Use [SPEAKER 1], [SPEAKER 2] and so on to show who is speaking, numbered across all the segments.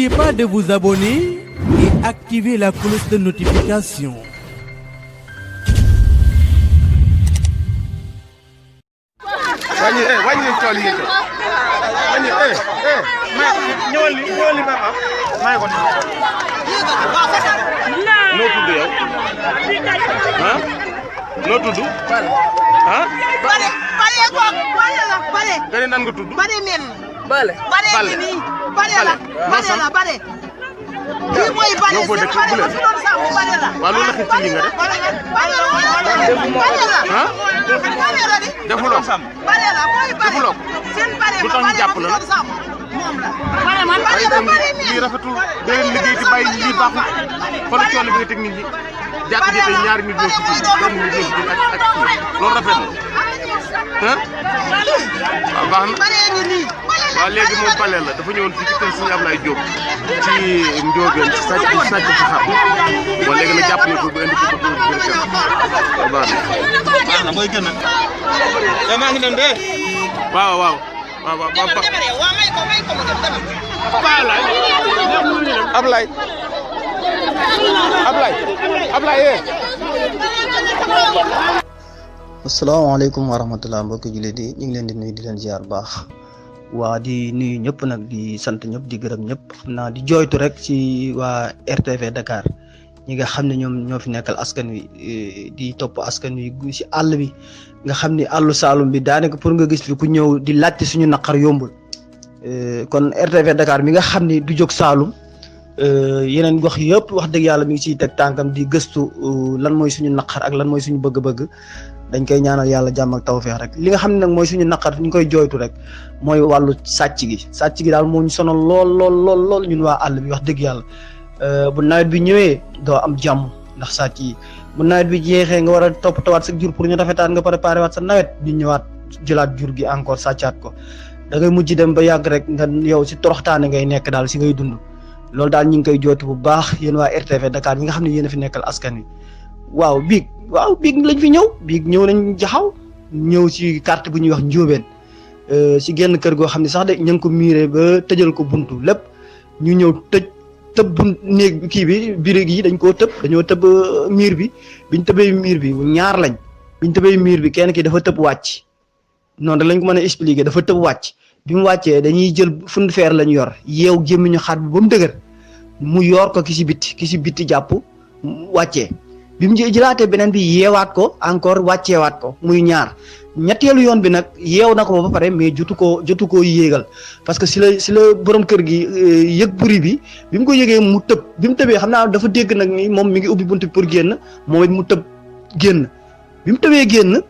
[SPEAKER 1] N'oubliez pas de vous abonner et activer la cloche de notification.
[SPEAKER 2] Noo tudd ah
[SPEAKER 3] bare ko bare la bare
[SPEAKER 2] gane nan nga tudd
[SPEAKER 3] bare men
[SPEAKER 2] bale
[SPEAKER 3] bare ni bare la bare ki moy bare
[SPEAKER 2] yow foo dëkk
[SPEAKER 3] bare
[SPEAKER 2] Bule
[SPEAKER 3] la fi doon sàmm bare la
[SPEAKER 2] waaw loolu la xit ci li nga def
[SPEAKER 3] bare la
[SPEAKER 2] ah
[SPEAKER 3] bare la di
[SPEAKER 2] defuloo
[SPEAKER 3] bare la moy bare
[SPEAKER 2] defuloo
[SPEAKER 3] seen bare
[SPEAKER 2] lu tax ñu jàpp la nag
[SPEAKER 3] moom la bare man bare la bare
[SPEAKER 2] lii rafetul da leen liggéey ci bàyyi lii baaxul xool coono bi nga teg nit ñi jàkk-jàkk ñaari nit ñoo ci benn nit ñoo ci ak kii loolu rafet na ah waaw baax na waaw léegi moom bale la dafa ñëwoon fii ci kër Sëñ Ablaye Diop ci Ndiogène ci sàcc ci xar bon léegi nag jàpp nañ ko ba indi ko ba kër waaw baax na mooy gën a maa ngi dem de waaw waaw waaw waaw Ablaye
[SPEAKER 4] asalaamaaleykum wa rahmatulah mbokki jullit yi ñu ngi leen di nuyu di leen ziar baax waa di nuyu ñëpp nag di sant ñëpp di gërëm ñëpp xam naa di jooytu rek ci waa RTV Dakar ñi nga xam ne ñoom ñoo fi nekkal askan wi di topp askan wi ci àll bi nga xam ni àllu Saalum bi daanaka pour nga gis fi ku ñëw di laajte suñu naqar yombul kon RTV Dakar mi nga xam ni du jóg Saalum yeneen gox yëpp wax dëgg yàlla mi ngi ciy teg tànkam di gëstu lan mooy suñu naqar ak lan mooy suñu bëgg-bëgg dañ koy ñaanal yàlla jàmm ak tawfeex rek li nga xam ne nag mooy suñu naqar ñu koy jooytu rek mooy wàllu sàcc gi daal moo ñu sonal lool ñun waa àll bi wax dëgg yàlla bu nawet bi ñëwee doo am jàmm ndax sàcc yi bu nawet bi jeexee nga war a toppatawaat sa jur pour ñu rafetaat nga préparé waat sa nawet ñu ñëwaat jëlaat jur gi encore sàccaat ko da ngay mujj dem ba yàgg rek nga yow si toroxtaane ngay nekk daal si ngay dund loolu daal ñu ngi koy jooytu bu baax yéen waa RTV Dakar ñi nga xam ne yéen a fi nekkal askan wi waaw biig lañ fi ñëw nañ jaxaw ñëw si carte bu ñuy wax Ndiobène si genn kër goo xam ne sax de ñu ngi ko miiree ba tëjal ko buntu lépp ñu ñëw tëb bunt néeg kii bi birig yi dañoo tëb miir bi biñ tëbee miir bi ñaar lañ biñ tëbee miir bi kenn ki dafa tëb wàcc noonu lañ ko mën a expliquer dafa tëb wàcc bi mu wàccee dañuy jël fund feer lañ yor yeew gémmiñu xar bi ba mu dëgër mu yor ko ki si bitti jàpp wàccee bi mu jëlaatee beneen bi yeewaat ko encore wàcceewaat ko muy ñaar ñetteelu yoon bi nag yeew na ko ba pare mais jotu koo yéegal parce que si la borom kër gi yëg buri bi mu ko yëgee mu tëb bi mu tëbee xam naa dafa dégg nag ni moom mi ngi ubbi bunt bi pour génn moom it mu tëb génn bi mu tëbee génn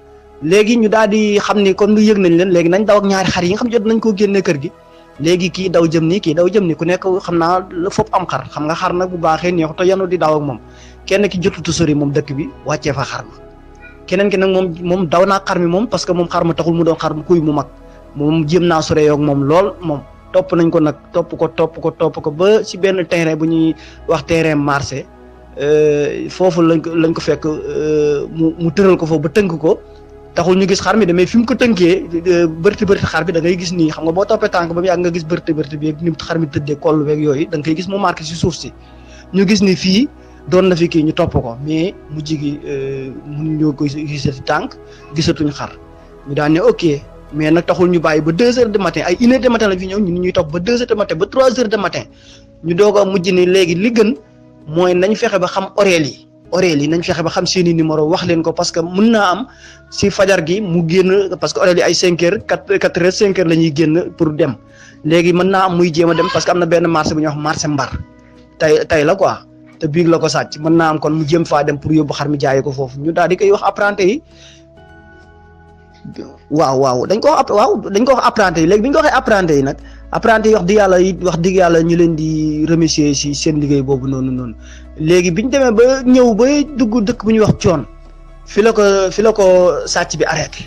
[SPEAKER 4] léegi ñu daal di xam ni comme lu yëg nañ leen léegi nañ daw ak ñaari xar yi nga xam jot nañ koo génnee kër gi léegi kii daw jëm ni kii daw jëm ni ku nekk xam naa la fopp am xar xam nga xar nag bu baaxee neexu te yanu di daw ak moom kenn ki jotutu sori moom dëkk bi wàccee fa xar ma keneen ki nag moom daw naa xar mi moom parce que moom xar ma taxul mu doon xar mu kuy mu mag moom jéem naa sore yoog moom lool moom topp nañ ko nag topp ko ba si benn terrain bu ñuy wax terrain marché foofu lañ ko fekk mu tëral ko foofu ba tënk ko taxul ñu gis xar mi de mais fi mu ko tënkee bërti xar bi da ngay gis nii xam nga boo toppee tànk ba mu yàgg nga gis bërti bi ak ni xar mi tëddee koll beeg yooyu da nga koy gis mu marqué si suuf si ñu gis ni fii doon na fi kii ñu topp ko mais mujj gi mënuñoo ko gisati tànk gisatuñ xar ñu daan ne ok mais nag taxul ñu bàyyi ba 2 heures de matin ay 1 heure de matin la fi ñëw ñun ñuy topp ba 2 heures de matin ba 3 heures de matin ñu doog a mujj ni léegi li gën mooy nañ fexe ba xam horaire yi nañ fexe ba xam seeni numéro wax leen ko parce que mën naa am si fajar gi mu génn parce que horaire yi ay 5 heures 4 heures 5 heures la ñuy génn pour dem léegi mën naa am muy jéem a dem parce que am na benn marché bu ñuy wax marché mbar tey la quoi te biig la ko sàcc mën naa am kon mu jéem faa dem pour yóbbu xar mi jaayi ko foofu ñu daal di koy wax apprenti yi waaw dañ ko wax apprenti yi léegi bi ñu ko waxee apprenti yi nag apprenti yi wax dëgg yàlla ñu leen di remercier si seen liggéey boobu noonu léegi biñ demee ba ñëw ba dugg dëkk bu ñuy wax coon fi la ko sàcc bi arrêté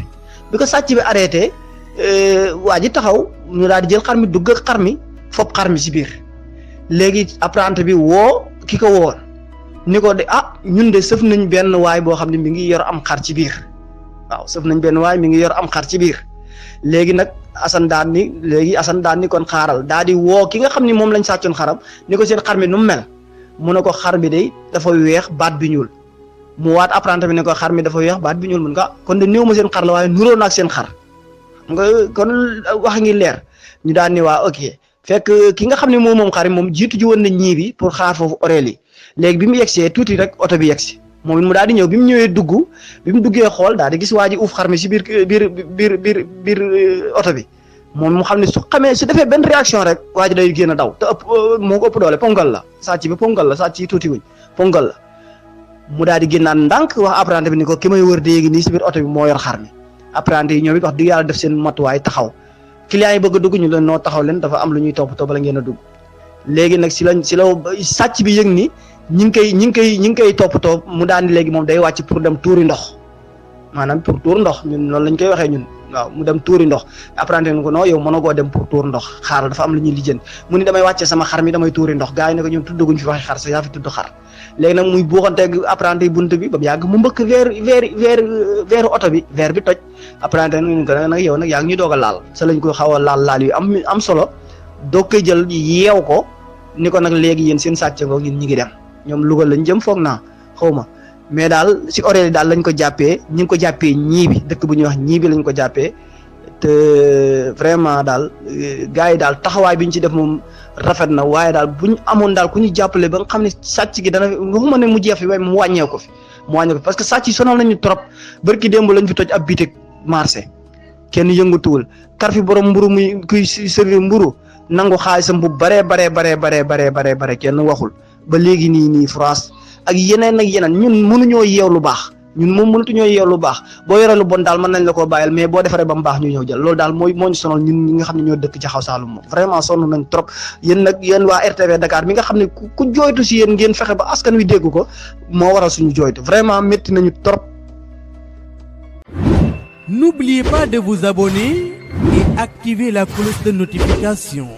[SPEAKER 4] bi ko sàcc bi arrêté waa ji taxaw ñu daal di jël xar mi dugg ak xar mi fopp xar mi si biir léegi apprenti bi woo ki ko woon ni ko de ñun de sëf nañ benn waay boo xam ne mi ngi yor am xar ci biir waaw sëf nañ benn waay mi ngi yor am xar ci biir léegi nag Assane daan ni kon xaaral daa di woo ki nga xam ni moom lañ sàccoon xaram ni ko seen xar mi nu mu mel mu ne ko xar mi day dafa weex baat bi ñuul mu waat apprenti bi ne ko xar mi dafa weex baat bi ñuul mun nga kon de néew ma seen xar la waaye nuróo na ak seen xar nga kon wax ngi leer ñu daan ni waa ok fekk ki nga xam ne moom xar moom jiitu ji woon na ñii bi pour xaar foofu oreel yi léegi bi mu yegsee tuuti rek oto bi yegsi moom it mu daal di ñëw bi mu ñëwee bi mu duggee xool daal di gis waa ji uuf xar mi si biir oto bi moom mu xam ne su defee benn réaction rek waa ji day génn a daw te ëpp moo ko ëpp doole ponkal la sàcc bi ponkal la sàcc yi tuuti wuñ ponkal la mu daal di génnaat ndànk wax apprenti bi ni ko ki may wër léegi nii si biir oto bi moo yor xar mi apprenti yi ñoom it wax dëgg yàlla def seen matuwaay taxaw client yi bëgg a dugg ñu leen noo taxaw leen dafa am lu ñuy toppatoo bala ngeen a dugg léegi nag si la sàcc bi yëg ni ñi ngi koy toppatoo mu daan léegi moom day wàcc pour dem tuuri ndox maanaam pour tuur ndox ñun loolu lañ koy waxee ñun waaw mu dem tuuri ndox apprenti ni ko non yow mënoo koo dem pour tuur ndox xaaral dafa am lu ñuy lijjanti mu ni damay wàcce sama xar mi damay tuuri ndox gars yi ne ko ñun tuddaguñ fi waxi xar sa yaa fi tudd xar léegi nag muy buuxanteeg apprenti bunt bi ba mu yàgg mu mbëkk veeru oto bi verre bi toj apprenti ni ko nag yow nag yaa ngi ñuy doog a laal sa lañ ko xaw a laal yu am solo doog koy jël yeew ko ni ko nag léegi yéen seen sàcc ngoo ñun ñi ngi dem ñoom Louga lañ jëm foog naa xaw ma mais daal si oreel daal lañ ko jàppee ñi ngi ko jàppee ñiibi dëkk bu ñuy wax ñiibi lañ ko jàppee te vraiment daal gars yi daal taxawaay bi ñu ci def moom rafet na waaye daal buñ amoon daal ku ñu jàppale ba nga xam ne sàcc gi dana waxuma ne mu jeex fi waaye mu wàññee ko fi parce que sàcc yi sonal nañu trop barki démb lañ fi toj ab bitik marché kenn yëngatuwul kar fi borom mburu muy kuy servir mburu nangu xaalisam bu bare kenn waxul ba léegi nii France ak yeneen ñun mënuñoo yeew lu baax ñun moom mënatuñoo yeew lu baax boo yoree lu bon daal mën nañ la koo bàyyil mais boo defaree ba mu baax ñu ñëw jël loolu daal moo ñu sonal ñun ñi nga xam ne ñoo dëkk Jaxaw Saalum moom vraiment sonn nañ trop yéen waa RTV Dakar mi nga xam ne ku jooytu si yéen ngeen fexe ba askan wi dégg ko moo waral suñu jooytu vraiment métti nañu trop.
[SPEAKER 1] N'oubliez pas de vous abonner et activer la cloche de notification.